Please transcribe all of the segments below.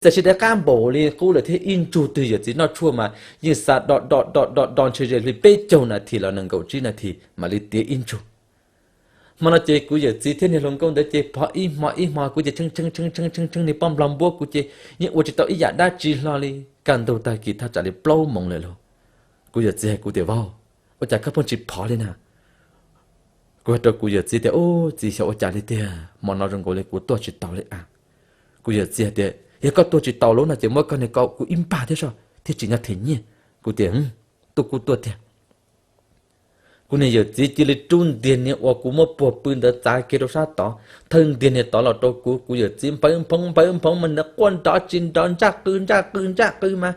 Txawm tsis dai qab npaum li qub lawm thiab ib ntsug twg yawm txiv noj tshuaj mas yeej xa do do do do do ntshe ze li peb caug nas this los nees nkaum tsib nas this mam li tiav ib ntsug. Hmo no ces kuv yawm txiv thiab niag hluas nkauj ntawd ces phov ib hmo ib hmo kuv ces tshee tshee tshee tshee tshee niag poj nplog npuab kuv ces yeej ua tsis tau ib yam dab tsi hlo li. Kaj ntug tag kis thaj tsam li plaub moos lawm lauj, kuv yawm txiv hais kuv tias, Vauv, ua cas koj pheej tsis phov li na? Kuv hais rau kuv yawm txiv tias, Ub, txiv, xyov ua cas li tiag, hmo no zoo nkaus li kuv tuaj tsis taus li a. Kuv yawm txiv hais tias, Yog koj tuaj tsis taus lub no ces muab koj niag ko kuv ib npag thiab soj thiaj tsim nyog them nyiaj. Kuv tias, Tuaj kuj tuaj tiag. Kuv niag yawm txiv cia li rub ntiag niag uas kuv muab puag pw ntawd txav kiag rau sab tod, thawb ntiag niag tod los rau kuv. Kuv yawm txiv npawv nphoob npawv nphoob mas nws quaj nrov tsis nrov, ntsaj qw ntsaj qw ntsaj qw mas,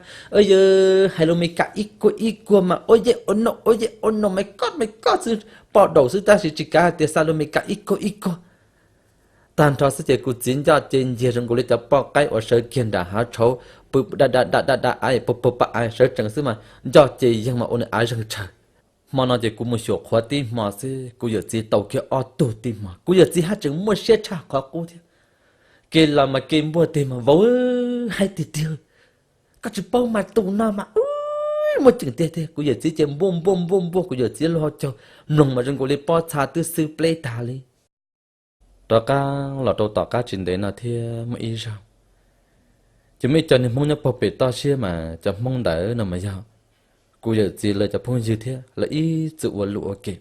yawg hais lus Meskas ib kuag ib kuag mas ua yej ua no ua yej ua no mas koj mas koj xwb, poj daum xwb tab sis tsis kav hais tias xa lus Meskas ib kuag ib kuag. Tag nrho xwb ces kuv txiv nco ces nciag zoo nkaus li cov poj qaib uas sawv kiag nram hav tshauv pw da da da da da av pag pag pag av sawv tsees xwb mas nco ces yeeg mas ua nws av zeeg tshaw. Hmo no ces kuv mus xyuas qhuav tib hmo xwb kuv yawm txiv tau kiag ob tug tib hmo. Kuv yawm txiv haj tseem muaj siab tshaj qhov qub thiab. Kev los mas kev npuaj teg mas vauv, hais tiag tiag, koj tsis paub mas tus no mas muaj ceem tiag tiag. Kuv yawm txiv ces npuaj npuaj npuaj npuaj kuv yawm txiv lub hauv caug, mloog mas zoo nkaus li pob txha twb xwb pleb tag li. Rov qab los rau tom qab tsis ntev no thiab muaj ib zaug, ces muaj ib co niag Hmoob nyob puag pem toj siab mas cov Hmoob ntawd no mas yog kuv yawm txiv lawv cov phooj ywg thiab lawv ib txwm ua luam ua ke.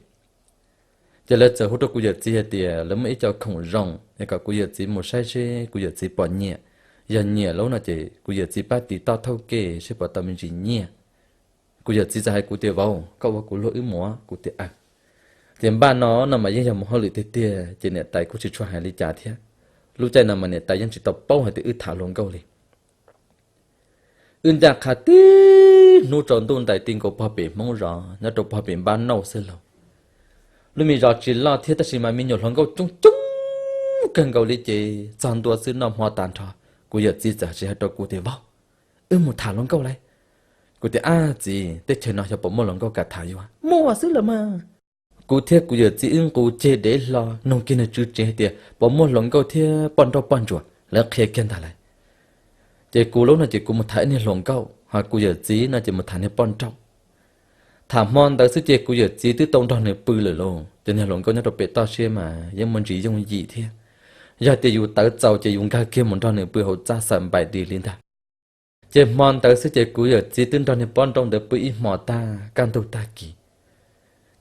Ces lawv txawm hu rau kuv yawm txiv hais tias lawv muaj ib co khoom zoo es kom kuv yawm txiv mus saib seb kuv yawm txiv pom nyiam. Yog nyiam lub no ces kuv yawm txiv pab tiv toj thauj ke seb puas tau me ntsis nyiaj. Kuv yawm txiv txawm hais kuv tias, Vauv, koj ua kuv luag wb mus. Kuv tias, Aw. Ces npaj no no mas yeej yog mus hauj lwm tiag tiag ces niam tais kuj tsis tshua hais li cas thiab. Lub caij no mas niam tais yeej tsis tau paub hais tias wb tham hluas nkauj li. Wb ncaj qha tib hnub tsaus ntuj ntais ti nkaus puag pem Hmoob zos nyob rau puag pem npab nauj xwb lauj. Lub me zos tsis loj thiab tab sis mas me nyuam hluas nkauj coob coob kawg nkaus li ces txog ntua xwb noj hmo tag nrho, kuv yawm txiv txawm tsis hais rau kuv tias, Vauv, wb mus tham hluas nkauj lauj. Kuv tias, Ab txiv, teb chaws no xyov puas muaj hluas nkauj kam tham yuav muaj xwb los mas. Kuv thiab kuv yawm txiv wb nqus ceg dev hlo noog kiag nws tswv tsev hais tias puas muaj hluas nkauj thiab poj nrauj poj ntsuam, lawv qhia kiag ntag lauj. Ces kuv lub no ces kuv mus tham ib niag hluas nkauj, ho kuv yawm txiv no ces mus tham niag poj nrauj. Tham hmo ntawd xwb ces kuv yawm txiv twb tau nrog nws pw lawm lauj. Ces niag hluas nkauj nyob rau pem toj siab mas yeej muaj ntsis yooj yim thiab. Yog tias yus tawv txaus ces yus nkag kiag mus nrog nws pw hauv txaj xaws npais dis li ntag. Ces hmo ntawd xwb ces kuv yawm txiv twb nrog niag poj nrauj ntawd pw ib hmo tag, kaj ntug tag kis.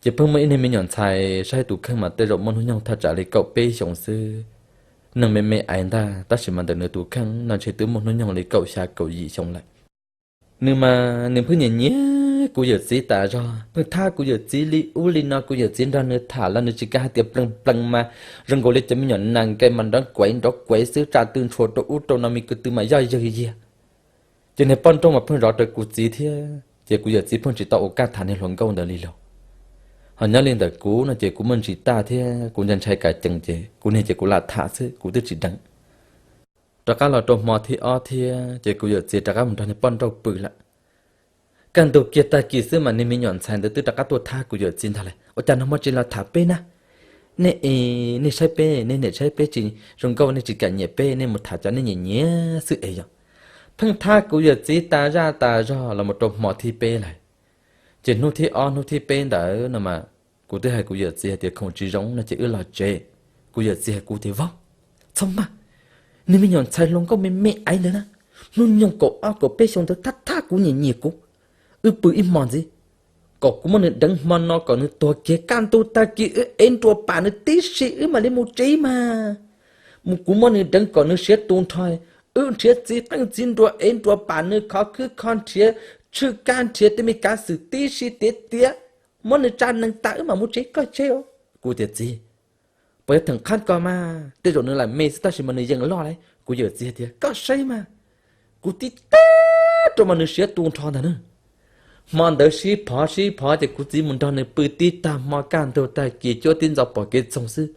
Ces pheej muaj ib niag me nyuam ntxhais saib tus kheej mas tej zaum muaj hnub nyoog thaj tsam li kaum peb xyoos xwb, neeg me me aiv ntag tab sis mas ntawm nws tus kheej no ntshe twb muaj hnub nyoog li kaum xya kaum yim xyoo lawm. Nws mas nws pheej nyiam nyiam kuv yawm txiv tas zog, pheej thab kuv yawm txiv li ub li no, kuv yawm txiv nrog nws tham los nws tsis kam hais tias plees plees mas zoo nkaus li cov me nyuam nas nkees mas nrov kuev nrov kuev xwb, tsa tw ntshua rau ub rau no, me kwv tw mas yoj yawg yiag. Ces niag poj nrauj mas pheej zov rawv kuv txiv thiab ces kuv yawm txiv pheej tsis tau ua kaj tham niag hluas nkauj ntawd li lauj. Ho nyob li ntawm kuv no ces kuv muaj ntsis tag thiab kuv ntshai ntshai kam cees ces kuv niag ces kuv lam tham xwb kuv twb tsis deev. Rov qab los rau hmo thib ob thiab ces kuv yawm txiv rov qab mus nrog niag poj nrauj pw lawm. Kaj ntug kiag tag kis xwb mas niag me nyuam ntxhais ntawd twb rov qab tuaj thab kuv yawm txiv ntag lauj, Ua cas no muaj tsis los tham peb na? Nej es nej saib peb, nej niam saib peb tsis zoo nkauj, nej tsis kam nyiam peb, nej mus tham cov nej nyiam nyiam xwb es yog. Pheej thab kuv yawm txiv tas zaj tas zog los mus rau hmo thib peb lawm. Ces hnub thib ob hnub thib peb ntawd no mas kuv twb hais kuv yawm txiv hais tias khoom tsis zoo no ces wb los tsev. Kuv yawm txiv hais kuv tias, Vauv, txhob maj, niag me nyuam ntxhais hluas nkauj me me aiv ntawd na, hnub nyoog kaum ob kaum peb xyoo ntawd thab thab kuv nyiam nyiam kuv, wb pw ib hmo ntxiv, kom kuv muab nws deev hmo no kom nws tuag kiag, kaj ntug tag kis wb ev nruas pam nws tib si wb mam li mus tsev mas. Kuv muab nws deev kom nws siav tu nrho, wb nrhiav txiv qeej txiv nruas ev nruas pam nws, khov khwb kho nrhiav tshwj kab nrhiav tej me kav xwm tib si tiav tiav, muab nws tsa nees tas wb mam mus tsev, koj tsev. Kuv tias, Txiv, puas yuav theem qhab ko mas, tej zaum nws lam me xwb tab sis mas nws yeej loj lauj. Kuv yawm txiv tias, Koj saib mas, kuv tib tag rau mas nws siav tu nrho ntag na. Hmo ntawd sib phov sib phov ces kuv txiv mus nrog nws pw tib tag hmo, kaj ntug tag kis cuab tib ntxov pom kev txoog xwb.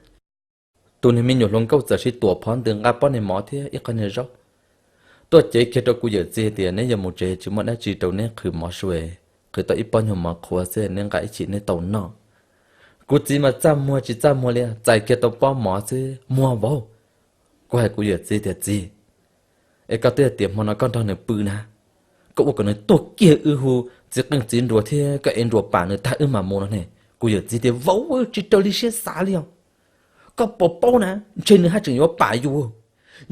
Tus niag me nyuam hluas nkauj txawm sib tuam phov ntws nqa pob niag mov thiab ib qho niag zaub tuaj cev kiag rau kuv yawm txiv tias, Neb yuav mus tsev tsis muaj dab tsi rau neb qhwv mov su, qhwv tau ib pob nyuag mov qhuav xwb neb nqa ib chim neb tau noj. Kuv txiv mas txaj muag tsis txaj muag li, txais kiag tau pob mov xwb, Muag vauv. Kuv hais kuv yawm txiv tias, Txiv, Es koj twb hais tias hmo no koj nrog nws pw na, koj ua kom nws tuag kiag wb hu txiv qeej txiv nruas thiab koj ev nruas pam nws tag wb mam mus no ne. Kuv yawm txiv tias, Vauv, tsis raws li siab xav li os. Koj puas paub na, ntshe nws haj tseem yuav pam yus.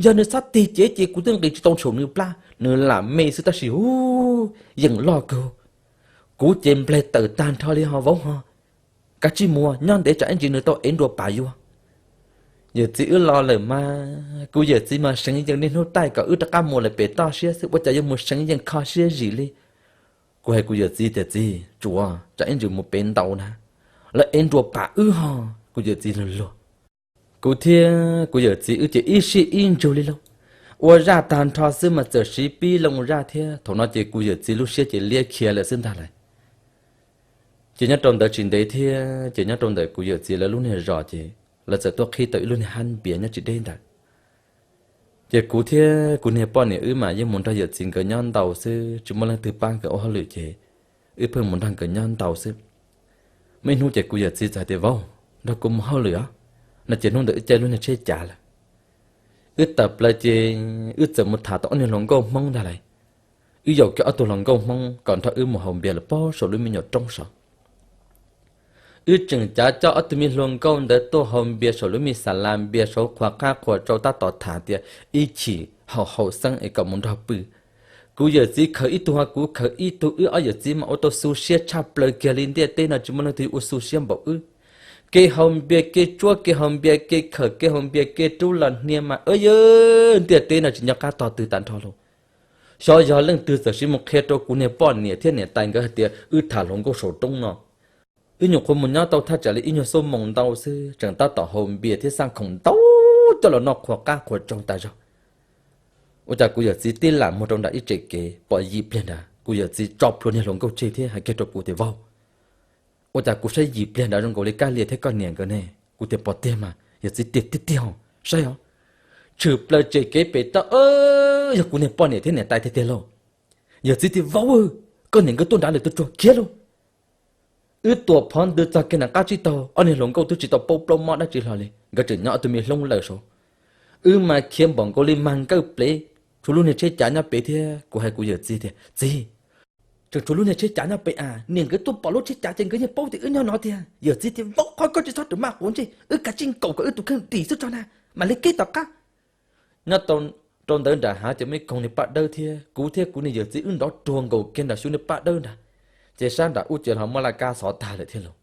Yog nws txhob tig cev ces kuv twb nqis tsis tau saum nws plab, nws lam me xwb tab sis hu yeem loj kawg. Kuv ces nplaig tawm tag nrho li ho vauv ho. Kav tsij mus, nyob ntev tsam ib ntsis nws tau ev nruas pam yuav. Yawm txiv wb los lawm mas, kuv yawm txiv mas seev yees niaj hnub taij kom wb rov qab mus lawm pem toj siab xwb, ua cas yuav mus seev yees kho siab zim li. Kuv hais kuv yawm txiv tias, Txiv, tsuav tsam ib ntsis mus pem ntaus na, lawv ev nruas pam wb ho. Kuv yawm txiv luag luag. Kuv thiab kuv yawm txiv wb ces ib sij ib ntsug li lauj. Ua zaj tag nrho xwb mas txawm siv pib loo zaj thiab. Thaum no ces kuv yawm txiv lub siab ces liab khiav lawm xwb ntag lawm. Ces nyob rau ntawd tsis ntev thiab ces nyob rau ntawm kuv yawm txiv lawv lub niag zos ces lawv txawm tuaj qhib tau ib lub niag hab npias nyob tsis deb ntawd. Ces kuv thiab kuv niag poj niam wb mas yeej mus nrog yawm txiv nkawd nyob ntau xwb, tsis muaj leej twg pab nkawd ua hauj lwm ces wb pheej mus nrog nkawd nyob ntau xwb. Muaj ib hnub ces kuv yawm txiv txawm hais tias, Vauv, nrog kuv mus hauj lwm os, no ces hnub ntawd wb caij lub niag tsheb cav lawm. Wb tawm plaws ces wb txawm mus tham tau ob niag hluas nkauj Hmoob ntag lawm. Wb yaum kiag ob tug hluas nkauj Hmoob kom nrog wb mus haus npias lawm pob saum lub me nyuam roob saud. Wb tseem cav coj ob tug me hluas nkauj ntawd tuaj haus npias saum lub me xas las npias saud qhuas qab qhuas tsau tab tom tham tias ib chim haus haus xeeb es kom mus nrog pw. Kuv yawm txiv khaws ib tug ho kuv khaws ib tug, wb ob yawm txiv mas ua tau xu siab tshaj plaws kiag li, ntiaj teb no tsis muaj leej twg ua xu siab npaum wb. Kev haus npias kev tsuab, kev haus npias kev khawm, kev haus npias kev rub los hnia mas, yog ntiaj teb no tsis nco qab tog twg tag nrho lauj. Xyov yog leej twg txawm siv mus qhia rau kuv niag poj niam thiab niam tais nkawd hais tias wb tham hluas nkauj saum roob no. Wb nyuam qhuav mus nyob tau thaj tsam li ib nyuag xuab moos ntau xwb tseem tab tom haus npias thiab xaj khoom ntau coj los noj qhuas qab qhuas tsau tas zog. Ua cas kuv yawm txiv tib lam muag rau nram ib tsev kev pom yim pliag nrad, kuv yawm txiv tso plhuav niag hluas nkauj tseg thiab hais kiag rau kuv tias, Vauv, ua cas kuv saib yim pliag nrad zoo nkaus li Kab Lia thiab koj niam nkawd ne? Kuv tias, Pom tiag mas. Yawm txiv tias, Tiag tiag os, saib os. Tshwm plaws tsev kev pem toj, yog kuv niag poj niam thiab niam tais tiag tiag lauj. Yawm txiv tias, Vauv, koj niam nkawd tuaj nrad lawm, tus tsuag khiav lauj. Wb tuam phov ntws txog kiag nram qab tsib taug, ob niag hluas nkauj twb tsis tau paub plaub mob dab tsi hlo li, nkawd tseem nyob ob tug me hloob lawm saud. Wb mas khiav npaum nkaus li mag nkawj plev, tshuav lub niag tsheb cav nyob pem thiab. Kuv hais kuv yawm txiv tias, Txiv, tseem tshuav lub niag tsheb cav nyob pem a, niam nkawd tuaj pom lub tsheb cav ces nkawd yeej paub tias wb nyob no tiag. Yawm txiv tias, Vauv, qhov koj tsis txhob rawm maj quav ntsej, wb kav tsij nkaum kom wb tus kheej dim xwb tso na, mam li kev tom qab. Nyob rau ntawd nram hav ces muaj ib koog niag paj dawb thiab, kuv thiab kuv niag yawm txiv wb nrov ruag nkaus kiag nram xyu niag paj dawb ntag. Ces sab nram ub ces ho muab laj kab xov tag lawm thiab lauj.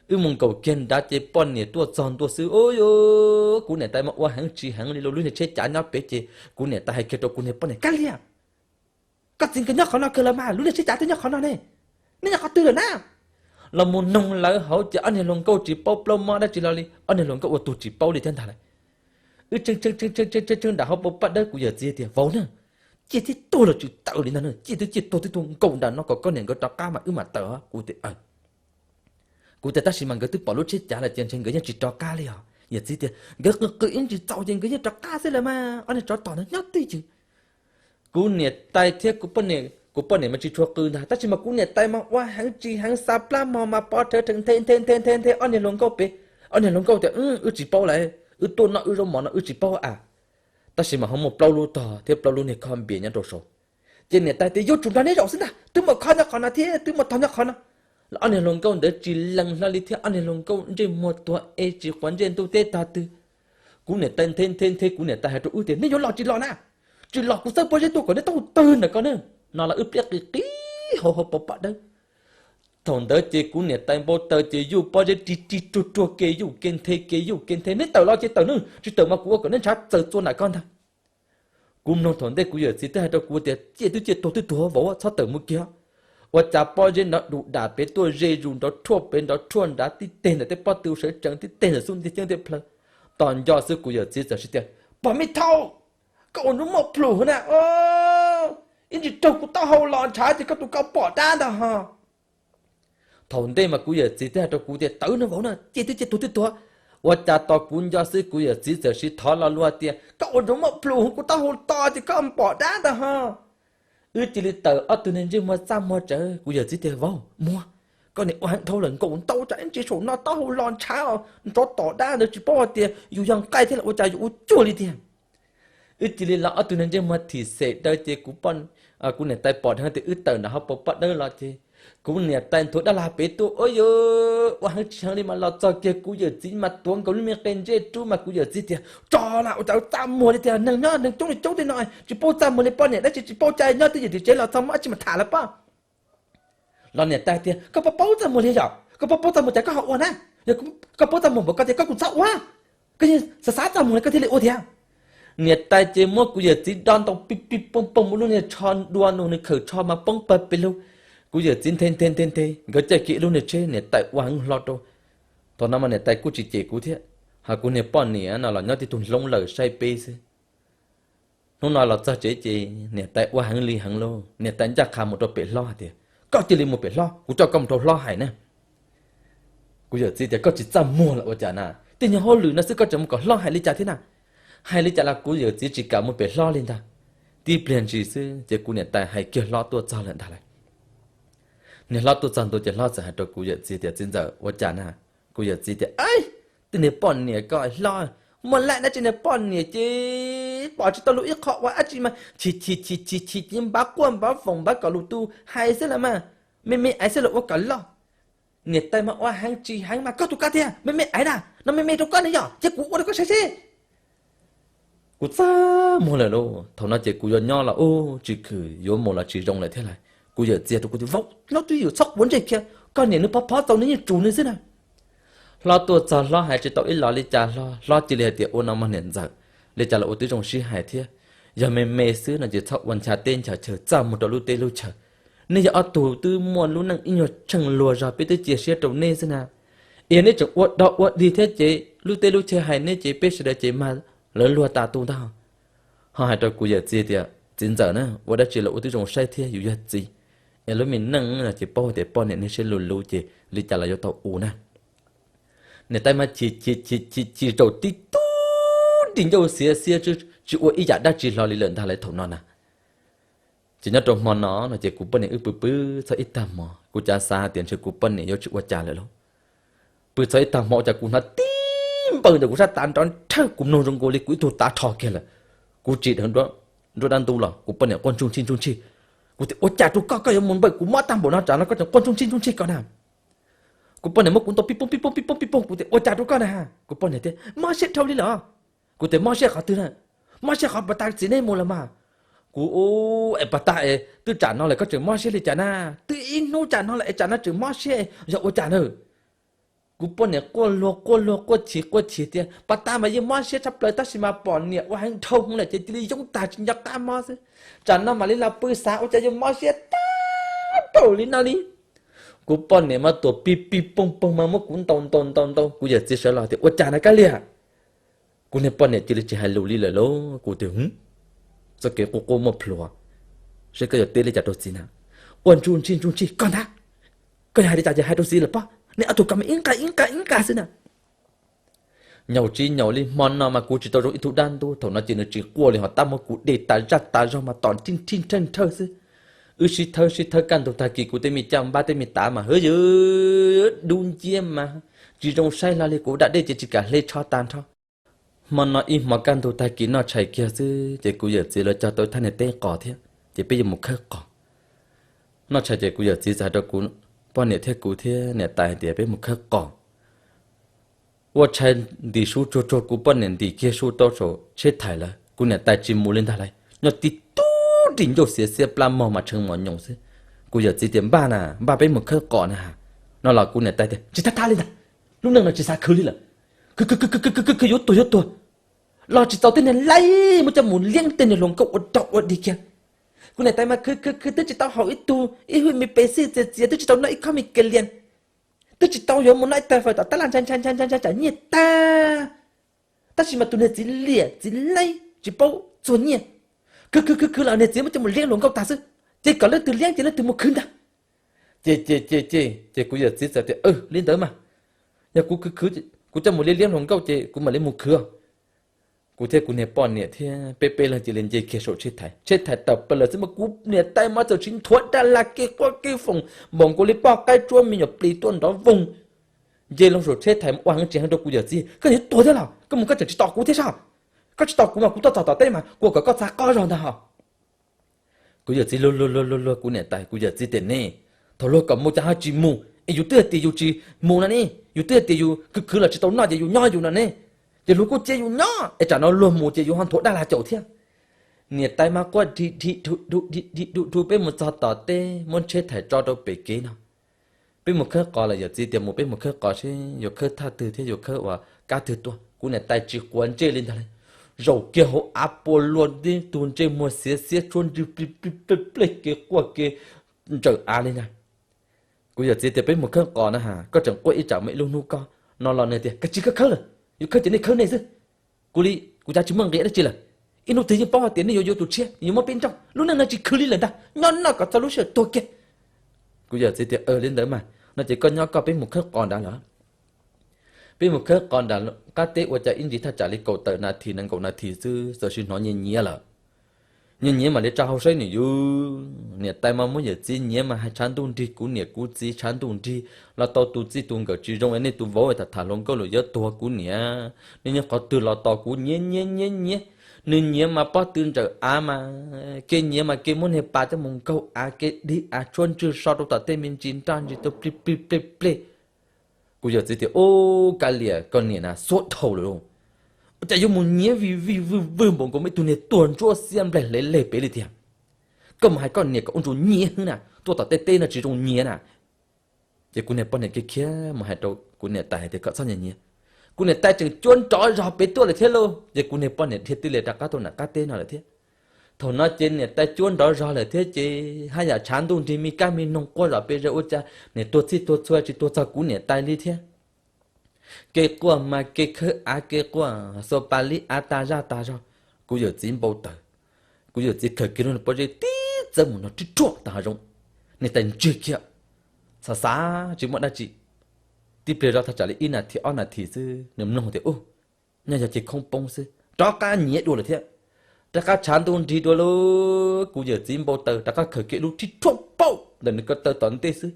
Wb mus nkaum kiag nrad ces poj niam tuaj txog ntua xwb, kuv niam tais mas ua heev tsis heev li lauj, lub niag tsheb cav nyob pem ces kuv niam tais hais kiag rau kuv niag poj niam, Kab Lia, koj txiv nkawd nyob qhov no kawg los mas, lub niag tsheb cav twb nyob qhov no ne, nej nyob qhov twg lawm na? Los mus noog lawv hauv ces ob niag hluas nkauj tsis paub plaub mob dab tsi hlo li, ob niag hluas nkauj ua tug tsis paub li thiab ntag lawm. Wb tshee tshee tshee tshee nram hauv paus paj dawb, kuv yawm txiv tias, Vauv na, ciaj thiab tuag los tsis tawm li ntag na, ciaj twb ciaj tuag twb tuag nkaus nram no kom koj niam nkawd rov qab mas wb mam tawm. Kuv tias, Kuv tias, Tab sis mas nkawd twb pom lub tsheb cav lawm ces ntshe nkawd yeej tsis rov qab li os. Yawm txiv tias, Nkawd qw qw ib ntsis txaus ces nkawd yeej rov qab xwb lawm mas, ob niag tsov tom no nyob twj ywm. Kuv niam tais thiab kuv poj niam mas tsis tshua qw ntag, tab sis mas kuv niam tais mas ua heev tsis heev, xa plab mog mas pov rhawv rheev nthe nthe nthe nthe nthe ob niag hluas nkauj pem. Ob niag hluas nkauj tias, Wb tsis paub lawm, wb tuaj noj wb zaub mov no wb tsis paub a. Tab sis mas ho muaj plaub lub tog thiab plaub lub niag khob npias nyob rau saud. Ces niam tais tias, Yuav tsum nrog neb zaum xwb ntag, twb muaj khob nyob qhov no thiab twb muaj tog nyob qhov no. Los ob niag hluas nkauj ntawd tsis lees hlo li thiab, ob niag hluas nkauj ntsej muag tuag es tsis quav ntsej ntuj teb tog twg. Kuv niam tais nthe nthe nthe, kuv niam tais hais rau wb tias, Neb yuav los tsis los na? Tsis los kuv txawb pob zeb tuaj kom neb taub hau tawg ntawm ko na. No los wb pliab qis qis hauv hauv paus paj dawb. Thaum ntawd ces kuv niam tais npau taws ces yuj pob zeb ris ris ruag ruag, kev yuj kev nthe kev yuj kev nthe, Neb tawm los ces tawm na, tsis tawm mas kuv ua kom neb ntshav txaws txua nram ko ntag. Kuv mloog thaum ntej kuv yawm txiv twb hais rau kuv tias, Ciaj twb ciaj tuag twb tuag vauv, txhob tawm mus kiag. Ua cas pob zeb nrov du dam pem tuaj ze zus nrov rhuaj pem nrov rhuaj nrad, tib teg ntawm tej pob tw sawv tsees, tib teg ntawm xub ntiag ceeb tej plhaw. Tos nco xwb kuv yawm txiv txawm hais tias, Pog me thau, koj ua nruj muaj plhus na, ib ntsis raug kuv taub hau los ntshav ces koj tus koj pom dab ntag ho. Thaum ntej mas kuv yawm txiv twb hais rau kuv tias, Tawm no vauv na, ciaj twb ciaj tuag twb tuag. Ua cas tos kuv nco xwb kuv yawm txiv txawm siv thov lo lus tias, Koj ua nruj muaj plhus, kuv taub hau to ces koj pom dab ntag ho. Wb cia li tawm ob tug niag ntsej muag txaj muag tsawv. Kuv yawm txiv tias, Vauv, muag, koj niam ua heev dhau lawm, nkaum ntau tsam ib ntsis saum no taub hau los ntshav os, nrov tom dab ntawd tsis paub hais tias yus yog nqaij thiab los ua cas yus ua cuag li tiag. Wb cia li los ob tug neeg ntsej muag thim xem daws ces kuv, kuv niam tais pom dheev tias wb tawm nram hauv paus poj dawb los ces kuv niam tais nthuav dab laug pem tuaj, ua yuav ua heev tsis heev li mas los txog kiag kuv yawm txiv mas tuav nkaus lub me qe ntsej rub mas kuv yawm txiv tias, Tso las, ua cas txaj muag li tiag, neeg nyob neeg coob li coob tej no tsis paub txaj muag li, poj niam dab tsi tsis paub, cas nyob twj ywm tim tsev los txog muab dab tsi mas tham lawm pob. Los niam tais tias, Koj paub paub txaj muag li yom? Koj paub paub txaj muag cas koj ho ua na? Yog koj paub txaj muag npaum koj tias koj kuj txhob ua, koj yeej xav xav txaj muag li koj thiaj li ua tiag. Niam tais ces muab kuv yawm txiv do ntoo pij pij pooj pooj, muab lub niag tsho dua nws, nws khawm tsho mas poob pawg pes lug. Kuv yawm txiv nthe nthe nthe nthe, nkawd caij kiag ib lub niag tsheb, niam tais ua heev hlo rau. Thaum no mas niam tais kuj tsis cem kuv thiab, ho kuv niag poj niam no los nyob tib tug hloov lawm saib peb xwb. Hnub no los txog tsev ces niam tais ua heev li heev lauj, niam tais ncaj qha mus rau pem hlob hais tias, Koj cia li mus pem hlob, kuv coj koj mus rau hlob hais na. Kuv yawm txiv tias, Koj tsis txaj muag los ua cas na? Tej nyuag hauj lwm no xwb koj tseem mus kom hlob hais li cas thiab na? Hais li cas los kuv yawm txiv tsis kam mus pem hlob li ntag. Tib pliag ntsis xwb ces kuv niam tais hais kiag hlob tuaj txog lawm ntag lauj. Niag hlob tuaj txog ntua ces hlob txawm hais rau kuv yawm txiv tias, Txiv ntxawm, ua cas na? Kuv yawm txiv tias, Aib, tej niag poj niam ko hlob, muaj laij dab tsi niag poj niam ces pom tsis tau lus ib qho ua dab tsi mas chim chim chim chim chim ces npav quaj npav foom npav kom lus tu hais xwb los mas, me me aiv xwb los ua kom loj. Niam tais mas ua heev tsis heev mas koj tus koj tiag, me me aiv na, no me me rau koj ne yom, cia kuv ua rau koj saib seb. Kuv txaj muag lawm lauj, thaum no ces kuv yuav nyob los ub tsis khwm, yuav mus los tsis zoo lawm thiab lauj. Kuv yawm txiv rau kuv tias, Vauv, hlob twb yim txhob quav ntsej kiag, koj niam nws pov phov txaus nws yeej tsum nws xwb na. Hlob tuaj txog hlob hais tsis tau ib los li cas, hlob cia li hais tias, Ua no mog niam ntxawm, li cas los ua tib zoo sib hais thiab. Yog me me xwb no ces txhob ua ncha teb ncha chaw txaj muag rau lub teb lub chaw. Nej yog ob tug twb muaj lub neej ib nyuag tsheej luag zog, peb twb cia siab rau nej xwb na. Yog nej tseem ua dog ua dig thiab ces lub teb lub chaw hais nej ces peb sawv daws ces mag lawv luag tas tu ntag. Ho hais rau kuv yawm txiv tias, Txiv ntxawm na, ua dab tsi los ua tib zoo saib thiab, yus yog txiv, es lub me neej no ces paub tias poj niam niag siab luv luv ces li cas los yuav tau ua na. Niam tais mas chim chim chim chim chim zaum tib tug ris ncauj xiav xiab tsis ua ib yam dab tsi hlo li lawm ntag lauj thaum no na. Ces nyob rau hmo no no ces kuv poj niam wb pw pw txog ib tag hmo, kuv cav xav tias ntshe kuv poj niam yuav tsis ua cas lawm lauj. Pw txog ib tag hmo ua cas kuv hnov tib npaws ntawm kuv sab tav nrov nrhawj, kuv mloog zoo nkaus li kuv ib tug tav rho kiag lawm. Kuv tsim dheev nruab dab ntub los kuv poj niam quaj ntsuj ntsig ntsuj ntsig. Kuv tias, Ua cas rau koj, koj yuav mus npaws kuv mob tag npaum no tsam no koj tseem quaj ntsuj ntsig ntsuj ntsig ko na? Kuv poj niam muab kuv ntaus pij pooj pij pooj pij pooj pij pooj, kuv tias, Ua cas rau koj na? Kuv poj niam tias, Mob siab dhau li los? Kuv tias, Mob siab qhov twg na? Mob siab qhov pas tas txiv neb mus los mas. Kuv, Es pas tas es twb tsam no lawm koj tseem mob siab li cas na? Twb ib hnub tsam no lawm es tsam no tseem mob siab, yog ua cas na? Kuv poj niam quaj luag quaj luag quaj chim quaj chim tias, Pas tas mas yeej mob siab tshaj plaws tab sis mas pom niam ua heev dhau hwv lawm ces cia li yoob tag tsis nco qab mob xwb. Tsam no mam li los pw xav ua cas yuav mob siab tag npaum li no li. Kuv poj niam mas tuam pij pij pooj pooj mas muab kuv ntaus ntaus ntaus ntaus, kuv yawm txiv sawv los tias, Ua cas na Kab Liag? Kuv niag poj niam cia li tsis hais lus li lawm lauj. Kuv tias, Txoj kev quaj quaj muaj plhuav, seb koj yuav teb li cas rau txiv na? Quaj ntsuj ntsig ntsuj ntsig koj ntag. Koj yog hais li cas ces hais rau txiv lawm pob, nej ob tug ko mas ib nqa ib nqa ib nqa xwb na. Nyaum tsis nyaum li hmo no mas kuv tsis tau zoo ib tug dab ntub, thaum no ces nws tsis quaj li ho tab muab kuv de tas zaj tas zog mas tom nrhij nrhij nrhawj nrhawj xwb. Wb sib thawb sib thawb kaj ntug tag kis kuv tej me caj npab tej me tav mas hwv yws dub nciab mas tsis zoo saib hlo li, kuv da dej ces tsis kam hle tsho tag nrho. Hmo no ib hmo kaj ntug tag kis noj tshais kiag xwb ces kuv yawm txiv lawv cog tau ib thaj niag teb qos thiab ces peb yuav mus khawb qos. Noj tshais ces kuv yawm txiv txawm hais rau kuv poj niam thiab kuv thiab niam tais hais tias peb mus khawb qos. Ua tshais ntim su tsuag tsuag, kuv poj niam ntim kiag su rau saum tsheb thais lawm, kuv niam tais tsis mus li ntag lauj, nyob tib tug ris ncauj xiav xiab plab mog mas tshee mos nyoos xwb. Kuv yawm txiv tias, Npaj na, npaj peb mus khawb qos na. No los kuv niam tais tias, Tsis thab thab li ntag, lub neej no tsis xav khwv li lawm. Khwv khwv khwv khwv khwv khwv khwv yuav tuag yuav tuag los tsis txaus tej niag laij muab coj mus liab tej niag hluas nkauj ua rog ua dig kiag. Kuv niam tais mas khwv khwv khwv twb tsis tau haum ib tug ib hwj me pes xij txias txias, twb tsis tau noj ib khob me ke lias, twb tsis tau yuav mus noj ib tag fawm tom tab laj ntshai ntshai ntshai ntshai tsam nyiaj tag. Tab sis mas tus niag txiv liam txiv laij tsis paub txuag nyiaj, khwv khwv khwv khwv los niag txiv muab coj mus liab hluas nkauj tag xwb, ces kom leej twg liab ces leej twg mus khwv ntag. Ces ces ces ces ces kuv yawm txiv txawm tias, Li ntawd mas yog kuv khwv khwv, kuv coj mus liab liab hluas nkauj ces kuv mam li mus khwv. Kuv thiab kuv niag poj niam thiab peb peb leeg cia li nce kiag saum tsheb thais, tsheb thais tawm plaws lawm xwb mas kuv niam tais mas txawm tsis nthuav dab lag kev quaj kev foom npaum nkaus li poj qaib tsuab me nyuam plis tuaj nrov voog. Nce loo saum tsheb thais ua heev tsis heev rau kuv yawm txiv, Koj yuav tuag thiab los? Koj mus koj tseem tsis tos kuv thiab sab? Koj tsis tos kuv mas kuv tuaj txog tom teb mas kuv kom koj txav qos zog ntag hos. Kuv yawm txiv luag luag luag luag luag kuv niam tais, kuv yawm txiv tias ne, thaum luag kom mus cas ho tsis mus es yus twb hais tias yus tsis mus no ne, yus twb hais tias yus khwv khwv los tsis tau noj ces yus nyob yus no ne, ces luag kuj cia yus nyob es tsam no luag mus ces yus ho nthuav dab lag caum thiab. Niam tais mas quaj dhi dhi dhu dhu dhi dhi dhu dhu, peb mus txog tom teb muab tsheb thais tso rau pem kev no. Peb mus khawb qos lawm, yawm txiv tias mus peb mus khawb qos seb yuav khawb thaj twg thiab yuav khawb ua kab twg tuaj. Kuv niam tais tsis quav ntsej li ntag li, zaum kiag hauv av puas luag tib tug ntsej muag xiav xiab tshuab ntswg plig plig plig plig kev quaj kev ntsawm av li ntag. Kuv yawm txiv tias peb mus khawb qos na has, koj tseem quaj ib tsam muaj ib lub hnub koj no los nws tias koj tsis khawb khawb lawm, yuav khawb ces nej khawb nej xwb. Kuv li kuv cas tsis muaj nqis dab tsi lawm. Ib hnub twg yeej paub hais tias nej yuav yuav tus tshiab, yuav muab peb nrauj, lub neej no tsis khwv li lawm ntag, nyob noj kom txog lub sij hawm tuag kiag. Kuv yawm txiv tias li ntawd mas no ces koj nyob koj, peb mus khawb qos nrad lawm. Peb mus khawb qos nram qab teb ua cas ib ntsis thaj tsam li kaum tawm nas this nees nkaum nas this xwb txawm sim hnov nyiav nyiav lawm. Nyiav nyiav mam li tsa hau saib nws yus. Niam tais mas muab yawm txiv nyiav mas hais tshav ntuj nrig, kuv niam kuv txiv tshav ntuj nrig, los tau tus txij tus nkawm tsis zoo es nej tus vauv tham tham hluas nkauj los yuav tuag kuv niam, nej nyob qhov twg los tos kuv nyiav nyiav nyiav nyiav. Nws nyiav mas pob tw ntsawm av mas, kev nyiav mas kev muab niag pas coj mus nkaug av, kev dig av tshuab ntswg so rau tom tej me ntsis nraj ntsis tuaj plig plig plig plig. Kuv yawm txiv tias ub, kav liam, koj niam na xuab dhau lawm lauj. Ua cas yuav mus nyiav vij vij vwj vwj npaum nkaus me tug niag tuag ntsuab xiab nplaig hle leg pem li tiag. Koj mus hais koj niam kom ua ntsuas nyiav hwb na, tuaj tom tej teb no tsis zoo nyiav na. Ces kuv niag poj niam kiag khiav mus hais rau kuv niam tais hais tias kom txhob nyiav nyiav. Kuv niam tais tseem cuab nrov zog pem tuaj lawm thiab lauj, ces kuv niag poj niam dhia twb li rov qab tuaj nram qab teb no lawm thiab. Thaum no ces niam tais cuab nrov zog lawm thiab ces haj yam tshav ntuj nrig, me kab me noog quaj zom pes zaws, ua cas niam tuag txhij tuag txhua tsis tuag txog kuv niam tais li thiab. Kev quaj mas kev khawb av, kev quaj xuas pas li av tag zaj tag zog. Kuv yawm txiv npau taws, kuv yawm txiv khaws kiag lub pob zeb tib txawb mus no rib rhuaj tag hav zoov. Niam tais ntsiag kiag, xav xav tsis muaj dab tsi. Tib pliag zoj thaj tsam li ib nas this ob nas this xwb nws mloog tias ub, nyob yog ces khoob poob xwb, rov qab nyiav dua lawm thiab. Rov qab tshav ntuj nrig dua lauj, kuv yawm txiv npau taws rov qab khaws kiag lub rib rhuaj paum ntawm nws ko taw tom ntej xwb.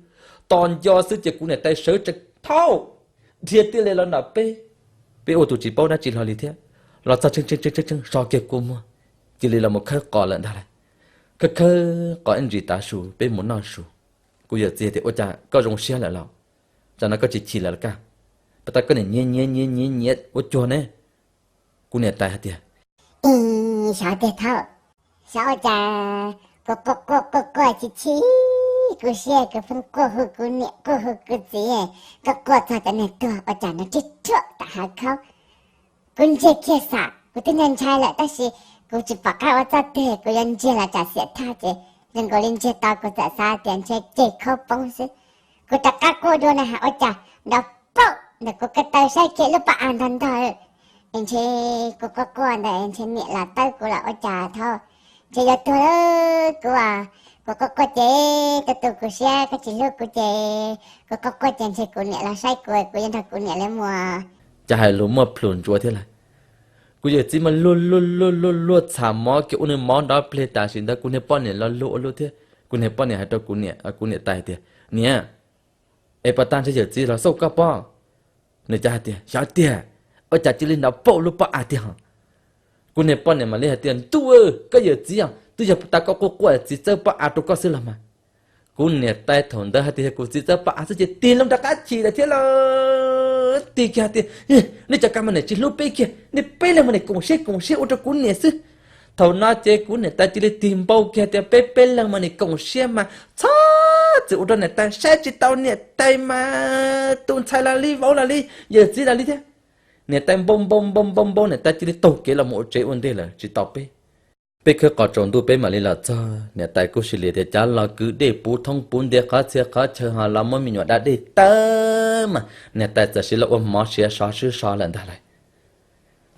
Tos nco xwb ces kuv niam tais sawv tsees thauj, dhia tiaj li los nram peb. Peb ua tus tsis paub dab tsi hlo li thiab, los txog tseeb tseeb tseeb tseeb so kiag kua muag, cia li los mus khawb qos lawm ntag lauj. Khawb khawb qos ib ntsis tav su peb mus noj su. Kuv yawm txiv tias ua cas koj zoo siab lawm los? Tsam no koj tsis chim lawm los kaj? Pas tas koj niam nyiav nyiav nyiav nyiav nyiav ua cuag ne. Kuv niam tais hais tias, ib, xyov tiag thaub, xyov ua cas kuv quaj quaj quaj quaj chim chim kuv siab, kuv pheej quaj hu kuv niam quaj hu kuv txiv, quaj quaj txog cov niag tuag ua cas no rib rhuaj tom hav khaub. Kuv ntsiag kiag xam, kuv twb ntshai ntshai lawm tab sis kuv tsis pom qab ua txoj twg, kuv yuav ntsiag los tsam xiam thaj ces zoo nkaus li ntsiag to, kuv txawm xav tias ntshe ceg khaub poob xwb. Kuv rov qab quaj dua na has ua cas nrov paum ntawm kuv ko taw saib kiag lub pob av ntog ntog. Es ntshe kuv quaj quaj ntawd ntshe niam los tawb kuv los ua cas thaub, ntshe yuav tuag lawm kuv. Kuv quaj quaj ces tu tu kuv siab, koj tsis hlub kuv ces kuv quaj quaj ces ntshe kuv niam los saib kuv, kuv yuav nrog kuv niam lawv mus. Cas hais lus muaj plhus ntsuav thiab lauj. Kuv yawm txiv mas luag luag luag luag luag txham mov kiag ua nws mov nrov plig, tam sim ntawd kuv niag poj niam los luag ua luaj thiab. Kuv niag poj niam hais rau kuv niam, kuv niam tais tias, niam, es pas tag ntshe yawm txiv los xauj koj pob. Nws cas hais tias xyov tiag, ua cas cia li nrov paum lub pob av tiag hos. Kuv niag poj niam mam li hais tias ntuj, koj yawm txiv os, twb yog tas koj quaj quaj txiv txawb pob av rau koj xwb los mas. Kuv niam tais thaum ntawd hais tias yog kuv txiv txawb pob av xwb ces tig loo rov qab chim lawm thiab lauj. Tig kiag hais tias, nej cov kab mas niam tsis hlub peb kiag, nej peb leeg mas niam koom siab koom siab ua rau kuv niam xwb. Thaum no ces kuv niam tais cia li tig npau kiag tias peb peb leeg mas niam koom siab mas txhob txwm ua rau niam tais saib tsis taus niam tais mas tus ntxhais los li vauv los li yawm txiv los li thiab. Niam tais npau npau npau npau npau, niam tais cia li taug kev los mus ua tsev ua ntej lawm tsis tos peb. Peb khawb qos tsaus ntuj peb mam li los txog, niam tais kuj cia li tias cav los kwv dej puv thoob puv ntej qhov txhia qhov chaw ho los muab me nyuam da dej tawb mas niam tais txawm cia li los ua mov siav sov swb so lawm ntag lauj.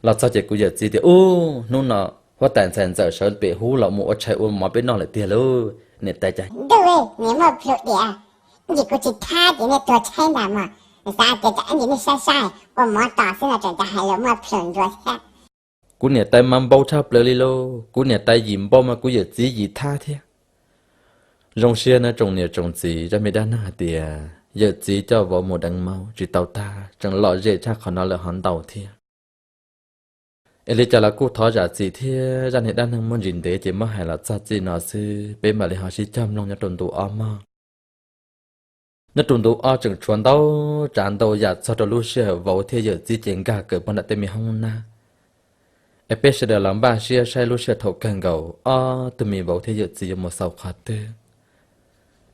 Los txog ces kuv yawm txiv tias ub, hnub no huab tais ntxhais ntxawm sawv pem hub los mus ua tshais ua mov peb noj lawm tiag lauj. Niam tais cas ntuj, niam muaj plhus diam, ib ntsis kuv tsis thab ces nej tuag tshaib ntag mog. Xav tias tsam ib ntsis nej saib saib ua mov tos xwb no tseem cas hais lus muaj plhus ntsuav thiab. Kuv niam tais mas npau tshaj plaws li lauj, kuv niam tais yim npau mas kuv yawm txiv yim thab thiab. Zoo siab na tsoom niam tsoom txiv, zaj me dab neeg hais tias yawm txiv coj vauv mus deev maub tsis tau tag, tseem lom zem tshaj qhov no lawm ho ntau thiab. Es li cas los kuj thov zam txim thiab, zaj niag dab neeg muaj ntsis ntev ces muab hais los txog txij no xwb, peb mam li ho sib cog mloog nyob rau ntu ob mog. Nyob rau ntu ob tseem tshuav ntau tsav ntau yam txog rau lub sij hawm vauv thiab yawm txiv ces nkag kawm pog nram tej me hoob nab. Es peb sawv daws los npaj siab saib lub sij hawm thaum kawg nkaus ob tug me vauv thiab yawm txiv yuav mus xaus qhov twg.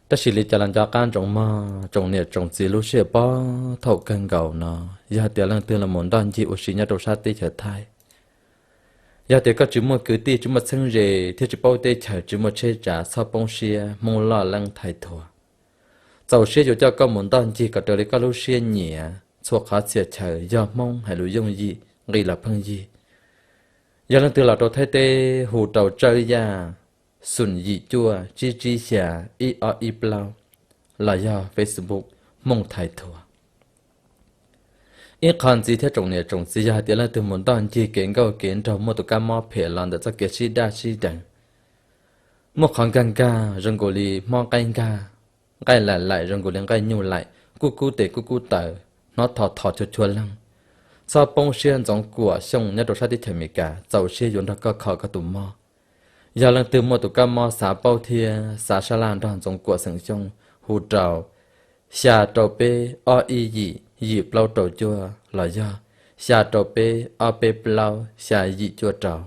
Tab sis li cas los nco qab ntsoov mog tsoom niam tsoom txiv, lub sij hawm pob thaum kawg nkaus no, yog tias leej twg los mus ntoj ncig ua si nyob rau sab teb chaws Thaib, yog tias koj tsis muaj kwv tij, tsis muaj txheeb ze thiab tsis paub teb chaws, tsis muaj tsheb tsav, txhob poob siab, Hmoob loj leej thaiv thuam. Txaus siab yuav coj koj mus ntoj ncig kom raws li koj lub siab nyiam. Txhua qhov txhia chaw yog Hmoob hais lus yooj yim, nqi los pheej yig. Yog leej twg los rau Thaib teb hu rau Tsawb Yaj xoom yim cuaj tsib tsib xya ib ob ib plaub, los yog Facebook Hmoob thaiv thuam. Ib qho ntxiv thiab tsoom niam tsoom txiv, yog hais tias leej twg mus ntoj ncig kev nkauj kev nraug muaj tus kab mob phem los ntawm txoj kev sib daj sib deev, muaj qhov nkag nkag zoo nkaus li hmob nqaij nkag, nqaij laim laim zoo nkaus li nqaij nyuj laim, kuj kub tes kuj kub taw, hnov thov thov chua chua leeg, txhob poob siab, Ntxoov Kuam Xyooj nyob rau sab teb chaws Amelikas txaus siab yuav nrog koj kho koj tus mob. Yog leej twg muaj tus kab mob xav paub thiab xav sab laj nrog Ntxoov Kuam xeem Xyooj, hu rau xya rau peb ob ib yim yim plaub rau cuaj los yog xya rau peb ob peb plaub xya yim cuaj rau.